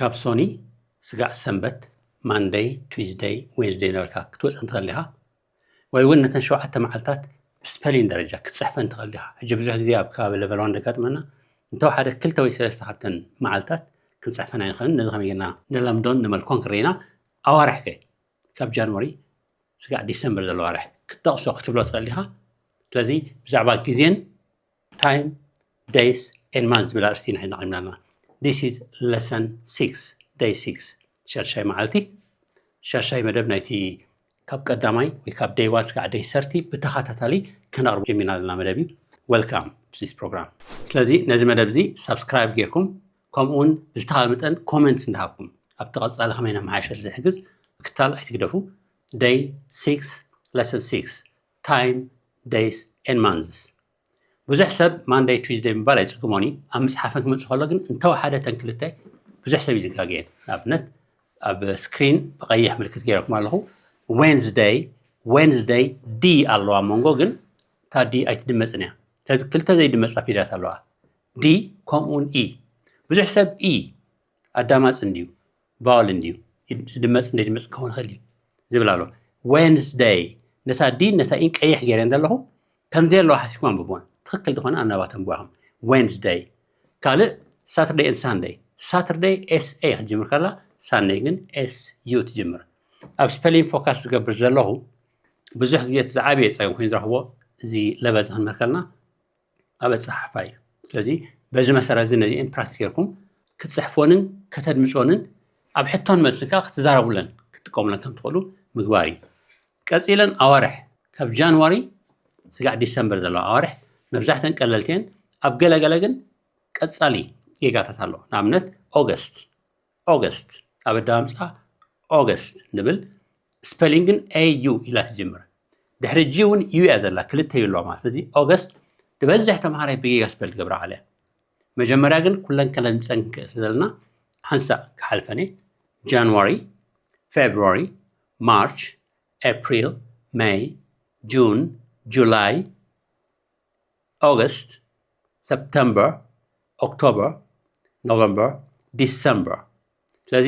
ካብ ሶኒ ስጋዕ ሰንበት፣ ማንደይ፣ ቱዊዝደይ፣ ዌንስደይ ነበርካ ክትወፅእ እንትኽእል ኢኻ። ወይ እውን ነተን ሸውዓተ መዓልታት ብስፐሊን ደረጃ ክትፅሕፈን ትኽእል ኢኻ። ሕጂ ብዙሕ ግዜ ኣብ ከባቢ ለቨል ዋን ደጋጥመና፣ እንተወሓደ ክልተ ወይ ሰለስተ ካብተን መዓልታት ክንፅሕፈን ኣይንኽእልን። ነዚ ከመይ ጌርና ንለምዶን ንመልኮን ክርኢና፣ ኣዋርሕከ ካብ ጃንዋሪ ስጋዕ ዲሰምበር ዘሎ ኣዋርሕ ክትጠቕሶ ክትብሎ ትኽእል ኢኻ። ስለዚ ብዛዕባ ግዜን ታይም፣ ደይስ ኤን ማንስ ዝብል ኣርእስቲ ኢና ሒዝና ቀሪብና ኣለና። This is lesson six, day six፣ ሻድሻይ መዓልቲ፣ ሻድሻይ መደብ ናይቲ ካብ ቀዳማይ ወይ ካብ ደይ ዋን ስጋዕ ደይ ሰርቲ ብተኸታታሊ ከነቕርብ ጀሚርና ዘለና መደብ እዩ። Welcome to this program። ስለዚ ነዚ መደብ እዚ ሳብስክራይብ ጌርኩም፣ ከምኡ እውን ብዝተኻለ መጠን ኮመንትስ እንዳሃብኩም ኣብቲ ቀጻሊ ከመይ ነመሓየሸሉ ዝሕግዝ ምክታል ኣይትግደፉ። Day six, lesson six, time, days and months። ብዙሕ ሰብ ማንደይ፣ ቱዊዝደይ ምባል ኣይጽግሞን እዩ። ኣብ ምጽሓፈን ክመጽእ ከሎ ግን እንተወሓደ ተን ክልተ ብዙሕ ሰብ እዩ ዝጋገየን። ንኣብነት ኣብ ስክሪን ብቐይሕ ምልክት ገይረኩም ኣለኹ። ዌንስደይ፣ ዌንስደይ ዲ ኣለዋ ኣብ መንጎ፣ ግን እታ ዲ ኣይትድመጽን እያ። ስለዚ ክልተ ዘይድመጻ ፊደላት ኣለዋ፣ ዲ ከምኡውን ኢ። ብዙሕ ሰብ ኢ ኣዳማጽ እንድዩ፣ ቫወል እንድዩ፣ ዝድመጽ እንደ ድመጽ ክኸውን ይኽእል እዩ ዝብል ኣሎ። ዌንስደይ፣ ነታ ዲን ነታ ኢን ቀይሕ ገይረ እንደለኹ ከምዘይ ኣለዋ ሓሲብኩም ኣንብብወን። ትኽክል ዝኾነ ኣናባተን ብዋኹም። ዌንስደይ። ካልእ ሳተርደይ ኤን ሳንደይ። ሳተርደይ ኤስ ኤ ክትጅምር ከላ፣ ሳንደይ ግን ኤስ ዩ ትጅምር። ኣብ ስፐሊን ፎካስ ዝገብር ዘለኹ ብዙሕ ግዜ እቲ ዝዓበየ ጸገም ኮይኑ ዝረኽቦ እዚ ለቨል እዚ ክንመርከልና ኣብ ኣጸሓሕፋ እዩ። ስለዚ በዚ መሰረት እዚ ነዚአን ፕራክቲስ ጌርኩም ክትጽሕፎንን ከተድምጾንን ኣብ ሕቶን መልስን ከዓ ክትዛረቡለን ክትጥቀሙለን ከም ትኽእሉ ምግባር እዩ። ቀጺለን ኣዋርሕ ካብ ጃንዋሪ ስጋዕ ዲሰምበር ዘለዋ ኣዋርሕ መብዛሕተን ቀለልቲ እየን። ኣብ ገለገለ ግን ቀጻሊ ጌጋታት ኣሎ። ንኣብነት ኦገስት፣ ኦገስት ኣብ ኣዳምጻ ኦገስት ንብል፣ ስፐሊንግ ግን ኤ ዩ ኢላ ትጅምር። ድሕሪ ጂ እውን ዩ እያ ዘላ፣ ክልተ ዩ ኣለዋ ማለት። ስለዚ ኦገስት ዝበዝሕ ተምሃራይ ብጌጋ ስፐል ትገብራ ኣለ። መጀመርያ ግን ኩለን ከለምፀን ክንክእል ዘለና ሓንሳእ ክሓልፈን እየ። ጃንዋሪ፣ ፌብሩዋሪ፣ ማርች፣ ኤፕሪል፣ ሜይ፣ ጁን፣ ጁላይ፣ ኦገስት፣ ሰፕተምበር፣ ኦክቶበር፣ ኖቨምበር፣ ዲሰምበር። ስለዚ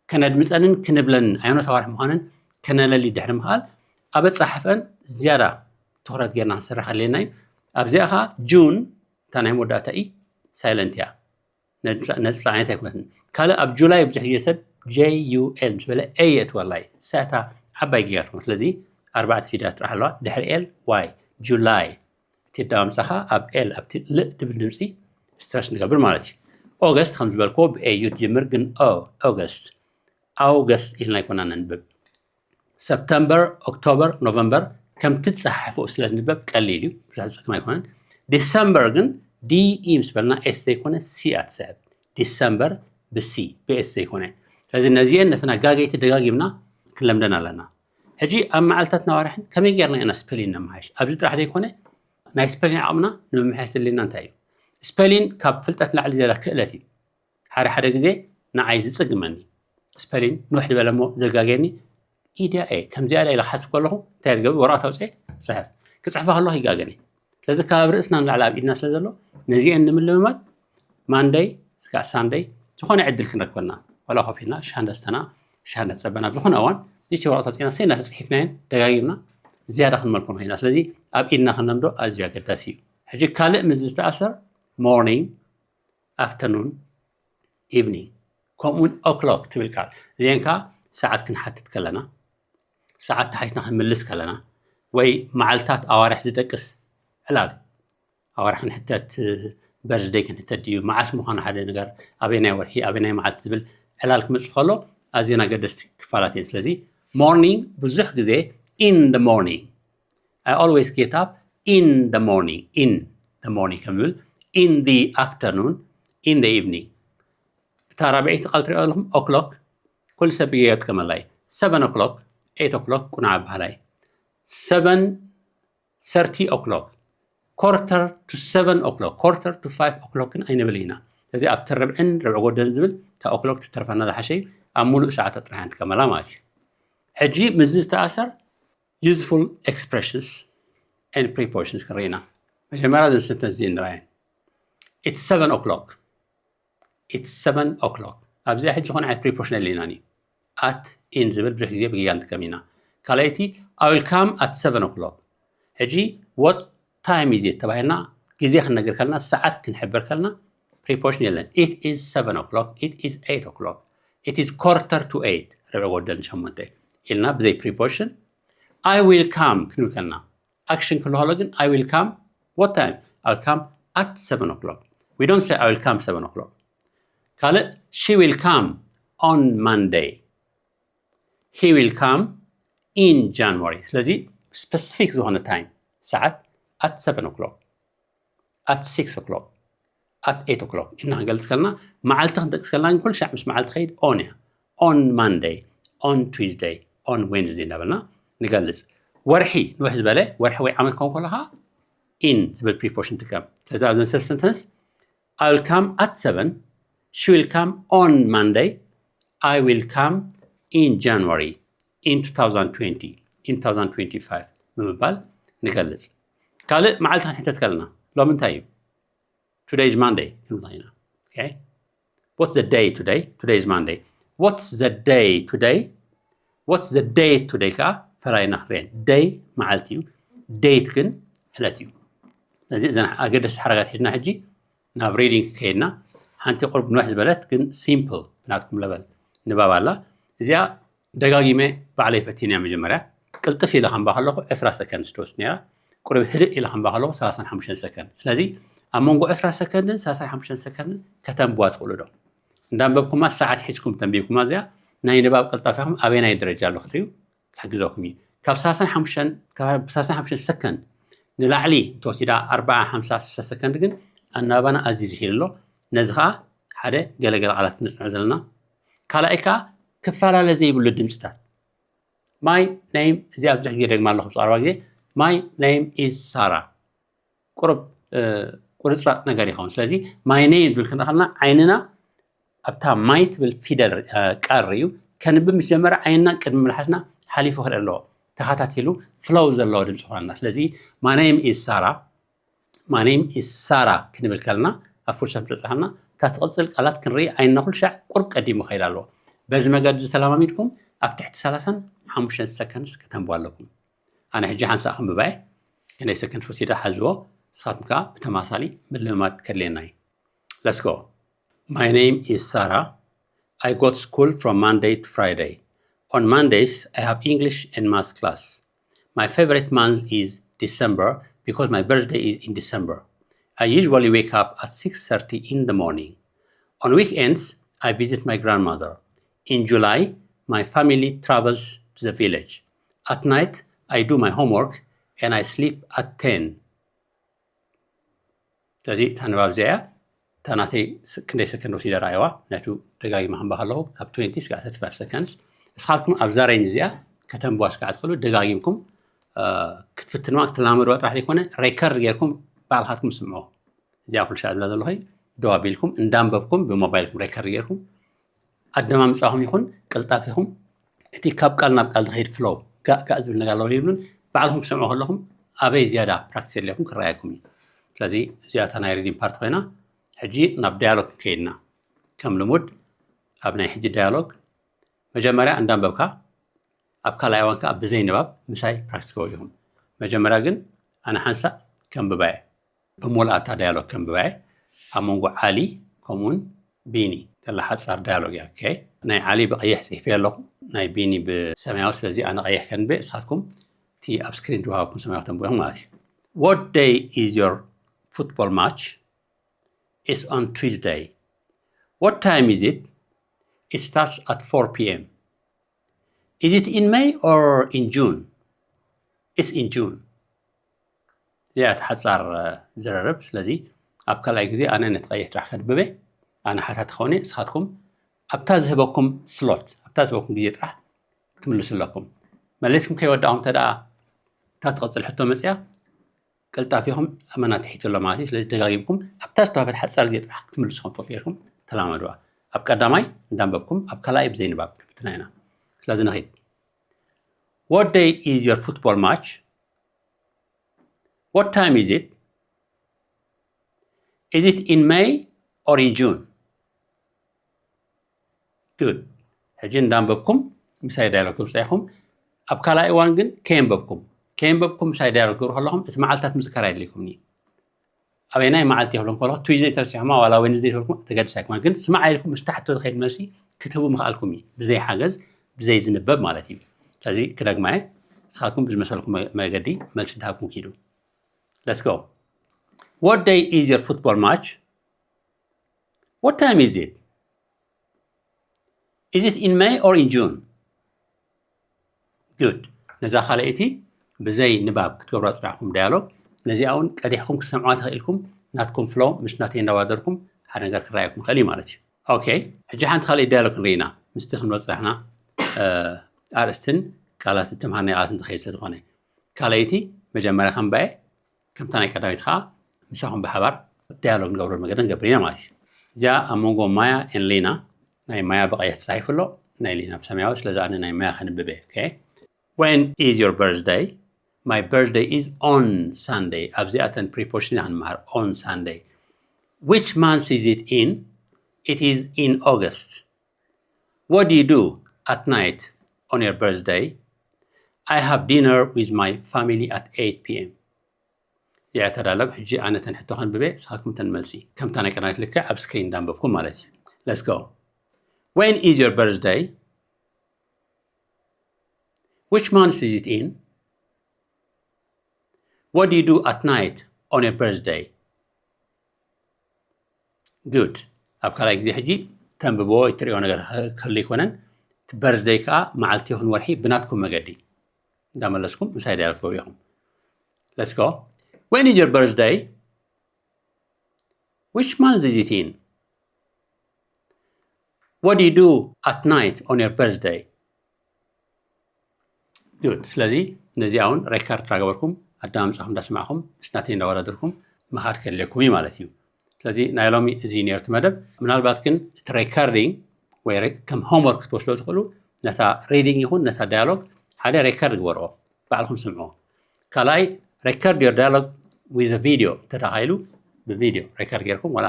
ከነድምፀንን ክንብለንን ኣየኖት ኣዋርሕ ምዃነን ከነለሊ ድሕሪ ምኽኣል ኣብ ኣፀሓሕፈን ዝያዳ ትኹረት ጌርና ክንሰርሕ ኣድልየና እዩ። ኣብዚኣ ኸዓ ጁን እታ ናይ መወዳእታ ኢ ሳይለንት እያ። ነጥቢ ዓይነት ኣይኮነትን። ካልእ ኣብ ጁላይ ብዙሕ ግዜ ሰብ ጄ ዩ ኤል ምስ በለ ኤ የእትወላ እዩ። ሳታ ዓባይ ጌጋ ትኾን። ስለዚ ኣርባዕተ ፊደላት ጥራሕ ኣለዋ። ድሕሪ ኤል ዋይ፣ ጁላይ። እቲ ኣዳማምጻኻ ኣብ ኤል ኣብቲ ልእ ድብል ድምጺ ስትረስ ንገብር ማለት እዩ። ኦገስት ከም ዝበልክዎ ብኤ ዩ ትጅምር ግን ኦ፣ ኦገስት፣ ኣውገስት ኢልና ኣይኮና ነንብብ። ሰፕተምበር፣ ኦክቶበር፣ ኖቨምበር ከምቲ ትጸሓሕፍኡ ስለ ዝንበብ ቀሊል እዩ፣ ብዙሕ ዝጸግም ኣይኮነን። ዲሰምበር ግን ዲ ኢ ምስ በልና ኤስ ዘይኮነ ሲ እያ ትስዕብ። ዲሰምበር ብሲ ብኤስ ዘይኮነ። ስለዚ ነዚአን ነተን ኣጋገይቲ ደጋጊምና ክንለምደን ኣለና። ሕጂ ኣብ መዓልታትን ኣዋርሕን ከመይ ጌርና ኢና ስፐሊን ነመሓይሽ? ኣብዚ ጥራሕ ዘይኮነ ናይ ስፐሊን ዓቕምና ንምምሕያሽ ዘድልየና እንታይ እዩ? ስፐሊን ካብ ፍልጠት ንላዕሊ ዝያዳ ክእለት እዩ። ሓደ ሓደ ግዜ ንዓይ ዝጽግመኒ ስፐሊን ንውሕ ዝበለ እሞ ዘጋግየኒ ኢድያ እየ። ከምዚኣ ኢለ ክሓስብ ከለኹ እንታይ ዝገብር? ወረቐት ኣውፅኤ ፅሕፍ። ክፅሕፋ ከለኹ ይጋገኒ። ስለዚ ካብ ርእስና ንላዕሊ ኣብ ኢድና ስለ ዘሎ ነዚአን ንምልምማድ ማንደይ ስጋዕ ሳንደይ ዝኾነ ዕድል ክንረክበልና ዋላ ኮፍ ኢልና ሻሂ እንዳስተና ሻሂ እንዳተፀበና ኣብ ዝኾነ እዋን ይቺ ወረቐት ኣውፅኤና ሰይ እናተፅሒፍናየን ደጋጊምና ዝያዳ ክንመልኮ ንኽእል ኢና። ስለዚ ኣብ ኢድና ክንለምዶ ኣዝዩ ኣገዳሲ እዩ። ሕጂ ካልእ ምስ ዝተኣሰር ሞርኒንግ፣ ኣፍተርኑን፣ ኢቭኒንግ ከምኡውን ኦክሎክ ትብል ቃል እዚአን ከዓ ሰዓት ክንሓትት ከለና ሰዓት ተሓቲትና ክንምልስ ከለና ወይ መዓልታት ኣዋርሕ ዝጠቅስ ዕላል ኣዋርሕ ክንሕተት በርዝደይ ክንሕተት ድዩ መዓስ ምዃኑ ሓደ ነገር ኣበናይ ወርሒ ኣበናይ መዓልቲ ዝብል ዕላል ክመፅእ ከሎ ኣዝየን ኣገደስቲ ክፋላት እየን። ስለዚ ሞርኒንግ ብዙሕ ግዜ in the morning I always get up in the morning in the morning ከም ዝብል in the afternoon in the evening እታ ራብዐይቲ ቃል ትሪኦ ኣለኹም ኦክሎክ ኩሉ ሰብ ብጌጋ ይጥቀመላ እዩ። ሰቨን ኦክሎክ ኤይት ኦክሎክ ቁንዓ በሃላ እዩ። ሰቨን ሰርቲ ኦክሎክ quarter to seven o'clock quarter to five o'clock ግን ኣይንብል ኢና። ስለዚ ኣብቲ ርብዕን ርብዒ ጎደልን ዝብል እታ ኦክሎክ ትተርፈና ዝሓሸ እዩ። ኣብ ሙሉእ ሰዓታት ጥራሕ ንጥቀመላ ማለት እዩ። ሕጂ ምስዚ ዝተኣሰር useful expressions and prepositions ክንርኢ ኢና። መጀመርያ እዘን ሰንተንስ እዚአን ንርኣየን። It's seven o'clock. It's seven o'clock. ኣብዚኣ ሕጂ ዝኾነ ዓይነት preposition የለናን እዩ። At፣ in ዝብል ብዙሕ ግዜ ብጌጋ ንጥቀም ኢና። ካልኣይቲ I will come at seven o'clock። ሕጂ what time is it ተባሂልና ግዜ ክንነግር ከለና፣ ሰዓት ክንሕብር ከለና preposition የለን። It is seven o'clock, it is eight o'clock, it is quarter to eight፣ ርብዒ ጎደል ሸሞንተ ኢልና ብዘይ preposition I will come ክንብል ከለና፣ action ክህሉ ከሎ ግን I will come what time? I will come at seven o'clock. We don't say I will come seven o'clock. ካልእ she will come on Monday. He will come in January. ስለዚ specific ዝኾነ time፣ ሰዓት፣ at seven o'clock, at six o'clock, at eight o'clock ኢልና ክንገልጽ ከለና፣ መዓልቲ ክንጠቅስ ከለና ግን ኩሉ ሻዕ ምስ መዓልቲ ከይድ on እያ። On Monday, on Tuesday, on Wednesday እናበልና ንገልጽ። ወርሒ ንውሕ ዝበለ፣ ወርሒ ወይ ዓመት ክኸውን ከሎ ኸዓ in ዝብል preposition ንጥቀም። ስለዚ ኣብዘን ሰለስተ sentence I will come at seven, she will come on Monday, I will come in January, in two thousand twenty, in two thousand twenty-five ብምባል ንገልጽ። ካልእ መዓልቲ ክንሕተት ከለና፣ ሎሚ እንታይ እዩ? Today is Monday ክንብል ኢና። Okay? What's the day today? Today is Monday. What's the day today? What's the date today ከኣ ፈላይና ክርኤን። Day መዓልቲ እዩ፣ date ግን ዕለት እዩ። ስለዚ እዘን ኣገደስቲ ሓረጋት ሒዝና ሕጂ ናብ reading ከይድና፣ ሓንቲ ቁርብ ንውሕ ዝበለት ግን simple ብናትኩም level ንባብ ኣላ። እዚኣ ደጋጊመ ባዕለይ ፈቲንያ። መጀመርያ ቅልጥፍ ኢለ ከንባ ከለኹ ዕስራ ሰከንድ ትወስድ ነይራ። ቁርብ ህድእ ኢለ ከንባ ከለኹ ሰላሳን ሓሙሽተን ሰከንድ። ስለዚ ኣብ መንጎ ዕስራ ሰከንድን ሰላሳን ሓሙሽተን ሰከንድን ከተንብዋ ትኽእሉ ዶ? እንዳንበብኩማ ሰዓት ሒዝኩም ተንቢብኩማ እዚኣ ናይ ንባብ ቅልጣፌኹም ኣበየናይ ደረጃ ኣሎ ክትርእዩ ክሕግዘኩም እዩ። ካብ ሰላሳን ሓሙሽተን፣ ካብ ሰላሳን ሓሙሽተን ሰከንድ ንላዕሊ እንተወሲዳ ኣርብዓ፣ ሓምሳ፣ ስሳ ሰከንድ ግን ኣናባና ኣዝዩ ዝሒል ኣሎ። ነዚ ኸዓ ሓደ ገለገለ ቃላት ክንጽንዖ ዘለና። ካልኣይ ከኣ ክፈላለ ዘይብሉ ድምፅታት። My name፣ እዚ ብዙሕ ግዜ ደግማ ኣለኹ፣ ብቐረባ ግዜ my name is Sarah። ቁሩብ ቁርፅራፅ ነገር ይኸውን። ስለዚ my name ዝብል ክንርኢ ከለና ዓይንና ኣብታ my ትብል ፊደል ቃል ርእዩ ከንብብ ምስ ጀመረ ዓይንና ቅድሚ መልሓስና ሓሊፉ ክርኢ ኣለዎ። ተኸታቲሉ flow ዘለዎ ድምፂ ክኾነና። ስለዚ my name is Sarah፣ my name is Sarah ክንብል ከለና ኣብ full stop ዝበፅሓና እታ ትቕፅል ቃላት ክንርኢ ዓይንና ኩሉ ሻዕ ቁሩብ ቀዲሙ ክኸይድ ኣለዎ። በዚ መገዲ ተለማሚድኩም ኣብ ትሕቲ ሰላሳን ሓሙሽተን ሰከንድስ ከተንብቡ ኣለኩም። ኣነ ሕጂ ሓንሳእ ከንብባ እየ። ክንደይ ሰከንድ ወሲደ ሓዝዎ፣ ንስኻትኩም ከኣ ብተማሳሊ ምልምማድ ከድልየና እዩ። Let's go. My name is Sarah. I go to school from Monday to Friday. On Mondays, I have English and math class. My favorite month is December because my birthday is in December. I usually wake up at six thirty in the morning. On weekends, I visit my grandmother. In July, my family travels to the village. At night, I do my homework and I sleep at ten. ስለዚ እታ ንባብ እዚኣ እያ። እታ ናተይ ክንደይ ሰከንድ ወሲደ ረኣይዋ፣ ናቱ ደጋጊመ ከንባ ከለኹ ካብ ትዌንቲ እስካዕ ሰርቲ ፋይቭ ሰከንድስ። እስኻትኩም ኣብዛ ሬንጅ እዚኣ ከተንብዋ እስካዕ ትኽእሉ፣ ደጋጊምኩም ክትፍትንዋ ክትላመድዋ ጥራሕ ዘይኮነ ሬከርድ ጌርኩም ባዕልኻትኩም ስምዑ። እዚኣ ኩሉ ሻዕ ዝብላ ዘለኹ ደው ኣቢልኩም እንዳንበብኩም ብሞባይልኩም ሬከርድ ጌርኩም ኣደማምፃኹም ይኹን ቅልጣፊኹም እቲ ካብ ቃል ናብ ቃል ዝኸይድ ፍሎው ጋእ ጋእ ዝብል ነገር ኣለዎ ይብሉን ባዕልኹም ክትሰምዑ ከለኹም ኣበይ ዝያዳ ፕራክቲስ የድልየኩም ክረኣየኩም እዩ። ስለዚ እዚኣታ ናይ ሪዲንግ ፓርት ኮይና ሕጂ ናብ ዳያሎግ ክንከይድና ከም ልሙድ ኣብ ናይ ሕጂ ዳያሎግ መጀመርያ እንዳንበብካ ኣብ ካልኣይ እዋን ከዓ ብዘይ ንባብ ምሳይ ፕራክቲስ ገበሩ ኢኹም። መጀመርያ ግን ኣነ ሓንሳእ ከንብባ እየ። ብምሉኣታ ዳያሎግ ከንብባ እየ። ኣብ መንጎ ዓሊ ከምኡውን ቢኒ ዘላ ሓፃር ዳያሎግ እያ። ኦኬ፣ ናይ ዓሊ ብቐይሕ ፅሒፈ ኣለኹ፣ ናይ ቢኒ ብሰማያዊ። ስለዚ ኣነ ቀይሕ ከንብብ፣ ንስኻትኩም እቲ ኣብ ስክሪን ዝወሃብኩም ሰማያዊ ተንብቡ ኢኹም ማለት እዩ። What day is your football match? It's on Tuesday. What time is it? It starts at four p.m. Is it in May or in June? It's in June. እዚኣ እቲ ሓፃር ዝርርብ። ስለዚ ኣብ ካልኣይ ግዜ ኣነ ነቲ ቀይሕ ጥራሕ ከንብበ፣ ኣነ ሓታቲ ከውነ፣ ንስኻትኩም ኣብታ ዝህበኩም ስሎት፣ ኣብታ ዝህበኩም ግዜ ጥራሕ ክትምልሱ ኣለኩም። መሊስኩም ከይወዳእኹም እንተ ደኣ እታ ትቐፅል ሕቶ መፅያ፣ ቅልጣፊኹም ኣመና ትሒቱ ኣሎ ማለት እዩ። ስለዚ ደጋጊምኩም ኣብታ ዝተዋህበት ሓፃር ግዜ ጥራሕ ክትምልሱ ከም ትኽእሉ ጌርኩም ተላመድዋ። ኣብ ቀዳማይ እንዳንበብኩም ኣብ ካልኣይ ብዘይ ንባብ ክንፍትና ኢና። ስለዚ ንኺድ። What day is your football match? What time is it? Is it in May or in June? Good. ሕጂ እንዳንበብኩም ምሳይ ዳያሎግ ትብሉ ኢኹም። ኣብ ካልኣይ እዋን ግን ከየንበብኩም ከየንበብኩም ምሳይ ዳያሎግ ትገብሩ ከለኹም እቲ መዓልታት ምዝካር ኣየድልይኩም እዩ። ኣበየናይ መዓልቲ ይብሎም ከለኹ ቱይዝደይ ተረሲሖማ ዋላ ዌንዝደይ ትብልኩም ተገድስ ኣይኮነ፣ ግን ስማዕ ኢልኩም ምስ ታሕቲ ዝኸይድ መልሲ ክትህቡ ምኽኣልኩም እዩ። ብዘይ ሓገዝ ብዘይ ዝንበብ ማለት እዩ። ስለዚ ክደግማየ ንስኻትኩም ብዝመሰልኩም መገዲ መልሲ እንዳሃብኩም ኪዱ። Let's go. What day is your football match? What time is it? Is it in May or in June? Good. ነዛ ካልኣይቲ ብዘይ ንባብ ክትገብሩ ኣፅናዕኩም ዳያሎግ ነዚኣ እውን ቀዲሕኩም ክትሰምዕዋ ተኽኢልኩም ናትኩም ፍሎ ምስ ናተይ እንዳዋደርኩም ሓደ ነገር ክረኣየኩም ይኽእል እዩ ማለት እዩ። ኦኬ፣ ሕጂ ሓንቲ ካልኣይ ዳያሎግ ክንርኢ ኢና ምስቲ ክንበፅሕና ኣርእስትን ቃላት ዝተምሃርና ቃላት እንትኸይድ ስለዝኾነ ካልኣይቲ መጀመርያ ከንባየ ከምታ ናይ ቀዳሚት ከዓ ምሳኹም ብሓባር ዳያሎግ ንገብረሉ መገዲ ንገብር ኢና ማለት እዩ። እዚኣ ኣብ መንጎ ማያ ኤን ሊና ናይ ማያ ብቐይሕ ተፃሒፉ ኣሎ፣ ናይ ሊና ብሰማያዊ። ስለዚ ኣነ ናይ ማያ ከንብበ። Okay. When is your birthday? My birthday is on Sunday. ኣብዚኣተን preposition ኢና ክንመሃር። On Sunday. Which month is it in? It is in August. What do you do at night on your birthday? I have dinner with my family at eight p.m. እዚኣ ተዳለብ። ሕጂ ኣነ ተን ሕቶ ከንብበ፣ ንስኻትኩም ተን መልሲ ከምታ ናይ ቀዳማይት ልክዕ ኣብ ስክሪን እንዳንበብኩም ማለት እዩ። Let's go. When is your birthday? Which month is it in? What do you do at night on your birthday? Good. ኣብ ካልኣይ ግዜ ሕጂ ተንብቦ እትሪኦ ነገር ክህሉ ኣይኮነን። እቲ በርዝደይ ከዓ መዓልቲ ይኹን ወርሒ ብናትኩም መገዲ እንዳመለስኩም ምሳይ ዳያሎግ ኢኹም። Let's go. When is your birthday? Which month is it in? What do you do at night on your birthday? Good. ስለዚ ነዚኣ እውን ሬከርድ እንዳገበርኩም ኣዳምፃኹም እንዳስማዕኹም ምስ ናተይ እንዳወዳደርኩም ምኻድ ከድልየኩም እዩ ማለት እዩ። ስለዚ ናይ ሎሚ እዚ ነርት መደብ። ምናልባት ግን እቲ ሬከርዲንግ ወይ ከም ሆምወርክ ክትወስዶ ትኽእሉ፣ ነታ ሪዲንግ ይኹን ነታ ዳያሎግ ሓደ ሬከርድ ግበርኦ ባዕልኩም ስምዕዎ። ካልኣይ record your dialogue with a video እንተተኻኢሉ ብቪድዮ ሬከርድ ጌርኩም ዋላ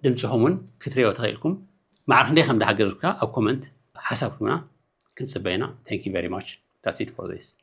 ድምፅኹም እውን ክትሪኦ ተኽኢልኩም። ማዕረ ክንደይ ከም እንዳሓገዙካ ኣብ ኮመንት ሓሳብ ክቡና ክንፅበ ኢና። Thank you very much. That's it for this.